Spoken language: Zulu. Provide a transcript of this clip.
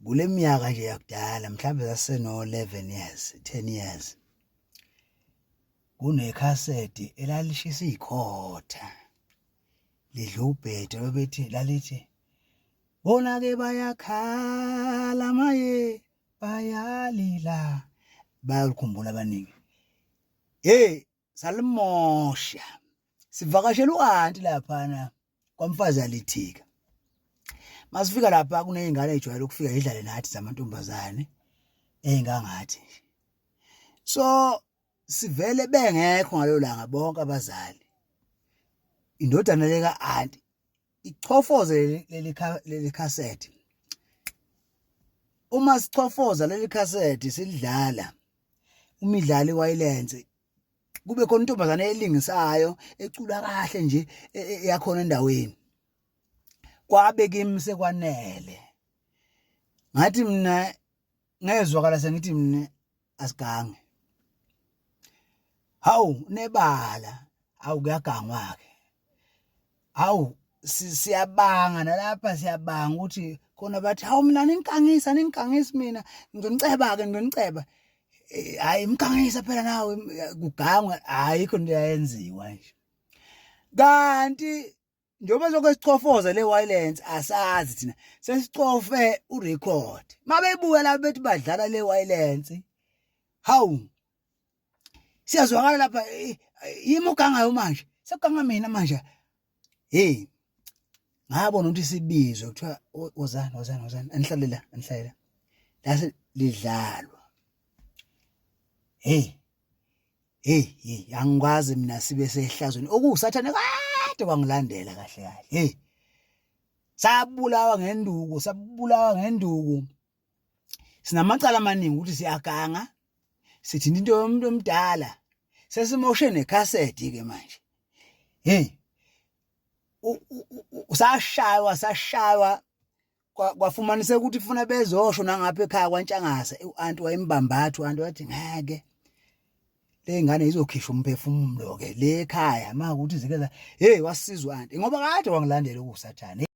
Kule minyaka nje yakudala mhlawumbe saseno 11 years, 10 years. Kunekhaseti elalishisa izikhotha. Lidla ubhedu bebethi lalithi bona ke bayakhala maye bayalila bayalikhumbula abaningi. Hey salimosha sivakashela u-anti laphana kwamfazi alithika masifika lapha kuney'ngane ey'jwayele ukufika yidlale nathi zamantombazane ey'ngangathi nje so sivele bengekho ngalelo langa bonke abazali indodana leka anti ichofoze leli leli cassette uma sichofoza leli cassette silidlala umidlalo iwayilense kube khona intombazane elingisayo ecula kahle nje e, e, yakhona endaweni kwabe kimi sekwanele ngathi mina ngezwakala sengithi mina asigange hawu nebala hawu kuyagangwa ke hawu siyabanga nalapha siyabanga ukuthi khona bathi hawu mina ningikangisa ningikangisa mina ngizoniceba ke ngizoniceba eh, hayi imkangisa phela nawe kugangwe ayikho into yayenziwa nje kanti njengoba lokho sichofoza le wireless asazi thina sesicofe urecord mabebuya la bethi badlala le wireless hawu siyazwakala lapha eh, eh, yimi ogangayo manje sekuganga mina manje hey ngabona ukuthi sibizwe kuthiwa wozani wozani wozani anihlale la anihlale la lase lidlalwa hey hey hey angikwazi mina sibe sehlazweni okuwusathane kade kwangilandela kahle kahle hey sabulawa ngenduku sabulawa ngenduku sinamacala amaningi ukuthi siyaganga sithi into yomuntu omdala sesimoshe nekhasethi ke manje hey usashaywa sashaywa kwafumaniseka ukuthi kufuna bezosho nangapha ekhaya kwaNtshangase u-anti wayembambatha u-anti wathi ngeke le ngane izokhishwa umphefumulo ke le ekhaya uma ukuthi zike hey wasizwa anti ngoba kade wangilandela ukusathane.